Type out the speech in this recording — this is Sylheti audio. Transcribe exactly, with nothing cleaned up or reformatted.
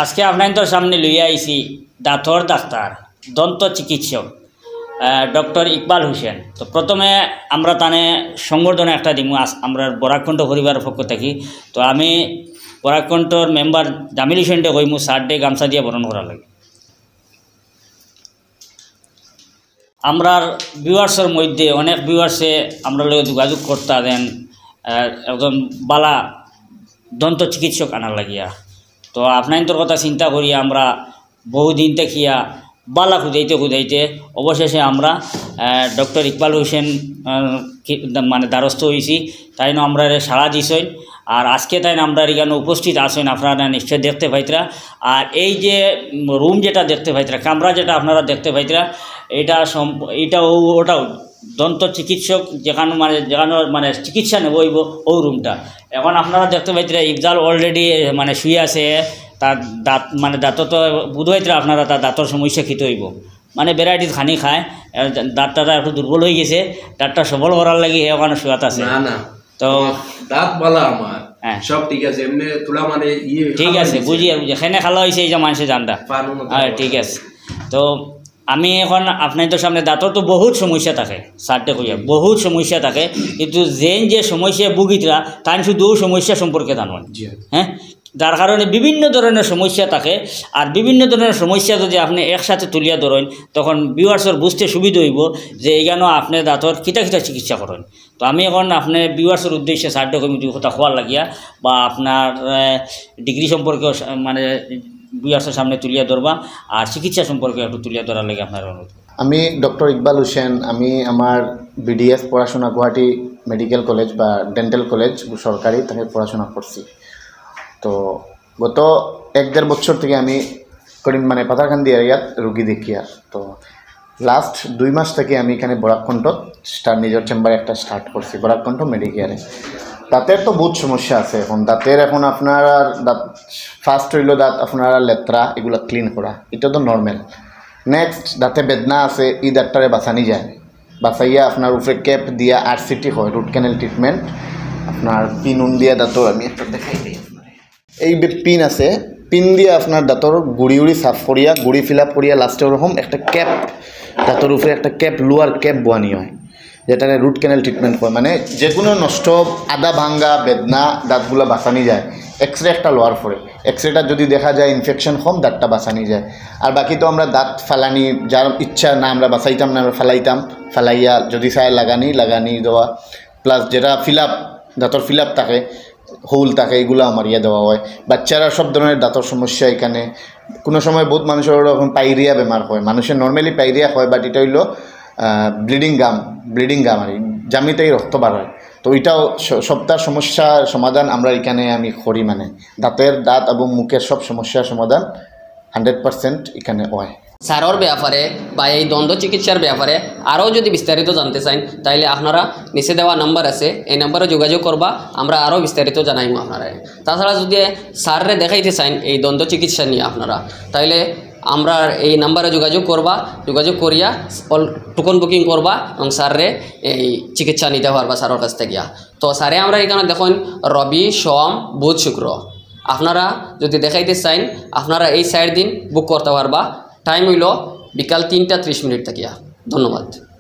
আজকে আপনাইন্তর সামনে লইয়া আইছি দাঁতর ডাক্তার, দন্ত চিকিৎসক, আহ, ডক্টর ইকবাল হোসেন। তো প্রথমে আমরা তানে সংবর্ধনা একটা দিমু, আস-, আমরার বরাক কণ্ঠ পরিবারর পক্ষ থাকি। তো আমি বরাক কণ্ঠর মেম্বার জামিল হোসেনরে কইমু, স্যাররে গামছা দিয়া বরণ করার লাগি। আমরার ভিউয়ার্সর মধ্যে অনেক ভিউয়ার্সে আমরার লগে যোগাযোগ করতা দেন, আহ, একজন বালা দন্ত চিকিৎসক আনার লাগিয়া। তো আপনাইন্তর কথা চিন্তা করিয়া আমরা বহুদিন থাকিয়া বালা খুঁজাইতে খুঁজাইতে অবশেষে আমরা, আহ, ডক্টর ইকবাল হোসেন, আহ, কি, মানে দ্বারস্থ হইছি। তাইন আমরারে সাড়া দিছইন। আর আজকে তাইন আমরার ইখানো উপস্থিত আছইন, আপনারা নিশ্চয় দেখতে পাইতরা। আর এই যে, উম, রুম যেটা দেখতে পাইতরা, কামরা যেটা আপনারা দেখতে পাইতরা, এটা সম-, এটা ও-, ওটাও দন্ত চিকিৎসক যেখানে মানে, যেখানে মানে চিকিৎসা নেব হইব, ও রুমটা। এখন আপনারা দেখতে পাইতরা ইফজাল already মানে শুয়ে আছে, তার দাঁত মানে দাঁত তো বুঝ পাইতরা আপনারা, তার দাঁতর সমস্যা কিতা হইব। মানে ভ্যারাইটিস খানি খায়, এর দাঁতটা তার একটু দুর্বল হয়ে গেছে, দাঁতটা সবল করার লাগি হে ওখানে শুয়াত আছে। না, না। তো তোমার দাঁত বালা আমার, হ্যাঁ। সব ঠিক আছে, এমনি তোলা মানে ইয়ে ঠিক খাওয়া আছে, হয়েছে। বুঝি আর বুঝি। এখানে খালা হয়েছে এই যে মানুষের জানটা। পানো না হ্যাঁ, তোমার। ঠিক আছে। তো আমি এখন আপনাইন্তর সামনে দাঁতর তো বহুত সমস্যা থাকে, স্যাররে কইয়া, হুম। বহুত সমস্যা থাকে, কিন্তু যেন যে সমস্যা ভুগিতরা, তান শুধু ও সমস্যা সম্পর্কে জানবেন। জি। হ্যাঁ, যার কারণে বিভিন্ন ধরনের সমস্যা থাকে। আর বিভিন্ন ধরনের সমস্যা যদি আপনি একসাথে তুলিয়া ধরেন, তখন ভিউয়ার্সর বুঝতে সুবিধা হইব যে এখানো আপনি দাঁতর কিতা কিতা চিকিৎসা করেন। তো আমি এখন আপনি ভিউয়ার্সর উদ্দেশ্যে স্যাররে কইমু দুই কথা কওয়ার লাগিয়া বা আপনার, আহ, ডিগ্রি সম্পর্কেও সা-, মানে ভিউয়ার্সর সামনে তুলিয়া ধরবা, আর চিকিৎসা সম্পর্কে একটু তুলিয়া ধরার লাগি আপনার অনুরোধ। আমি ডক্টর ইকবাল হোসেন, আমি আমার বিডিএস পড়াশোনা গুয়াহাটি মেডিকেল কলেজ বা ডেন্টাল কলেজ সরকারি, তাকে পড়াশোনা করছি। তো গত এক দেড় বছর থেকে আমি করিম মানে পাথারকান্দি এরিয়াত রুগী দেখিয়ার। তো লাস্ট দুই মাস থেকে আমি এখানে বরাক কণ্ঠ স্টার নিজের চেম্বারে একটা স্টার্ট করছি, বরাক কণ্ঠ মেডিকেয়ারে। দাঁতের তো বহুত সমস্যা আছে এখন। দাঁতের এখন আপনার আর দাঁত, ফার্স্ট হইলো দাঁত আপনার আর লেত্রা, এগুলা ক্লিন করা, এটা তো নর্মাল। নেক্সট দাঁতে বেদনা আছে, এই দাঁতটারে বাঁচানি যায়, বাঁচাইয়া আপনার উপরে ক্যাপ দিয়া আরসিটি হয়, রুট ক্যানেল ট্রিটমেন্ট, আপনার পিন উন দিয়া দাঁতর, আমি একটা দেখাই দিই আপনারে। এই যে পিন আছে, পিন দিয়া আপনার দাঁতর গুড়ি উড়ি সাফ করিয়া, গুড়ি ফিল আপ করিয়া লাস্টে ওরকম একটা ক্যাপ, দাঁতর উপরে একটা ক্যাপ, লোয়ার ক্যাপ বোয়ানি হয়, যেটাকে রুট ক্যানেল ট্রিটমেন্ট কয়। মানে যে কোনো নষ্ট, আদা ভাঙ্গা, বেদনা, দাঁতগুলা বাঁচানি যায়। এক্সরে একটা লওয়ার পরে, এক্সরেটা যদি দেখা যায় ইনফেকশন কম, দাঁতটা বাঁচানি যায়। আর বাকি তো আমরা দাঁত ফালানি, যার ইচ্ছা না আমরা বাঁচাইতাম না, আমরা ফালাইতাম, ফালাইয়া যদি চায় লাগানি, লাগানি দেওয়া, প্লাস যেটা ফিল আপ, দাঁতর ফিল আপ থাকে, হোল থাকে, এগুলাও মারিয়া দেওয়া হয়। বাচ্চারা সব ধরনের দাঁতর সমস্যা এখানে, কোনো সময় বহুত মানুষের ওরকম পাইরিয়া বেমার হয়, মানুষের নর্মালি পাইরিয়া হয়, বাট এটা হইলো ব্লিডিং গাম, ব্লিডিং গাম আর কি, জামিতেই রক্ত বার হয়। তো এটাও স-, সবটা সমস্যার সমাধান আমরা এখানে আমি করি, মানে দাঁতের, দাঁত এবং মুখের সব সমস্যার সমাধান হান্ড্রেড পার্সেন্ট এখানে হয়। স্যারর ব্যাপারে বা এই দন্ত চিকিৎসার ব্যাপারে আরও যদি বিস্তারিত জানতে চান, তাইলে আপনারা নিচে দেওয়া নাম্বার আছে, এই নাম্বারে যোগাযোগ করবা, আমরা আরও বিস্তারিত জানাইমু আপনারা। তাছাড়া যদি স্যাররে দেখাইতে চান এই দন্ত চিকিৎসা নিয়া আপনারা, তাইলে আমরা এই নাম্বারে যোগাযোগ করবা, যোগাযোগ করিয়া অল-, টোকন বুকিং করবা এবং স্যাররে এই চিকিৎসা নিতে পারবা স্যারর কাছ থাকিয়া। তো স্যারে আমরা এখানো দেখইন রবি, সোম, বুধ, শুক্র। আপনারা যদি দেখাইতে চান, আপনারা এই চাইর দিন বুক করতা পারবা। টাইম হইলো বিকাল তিনটা ত্রিশ মিনিট থাকিয়া। ধন্যবাদ।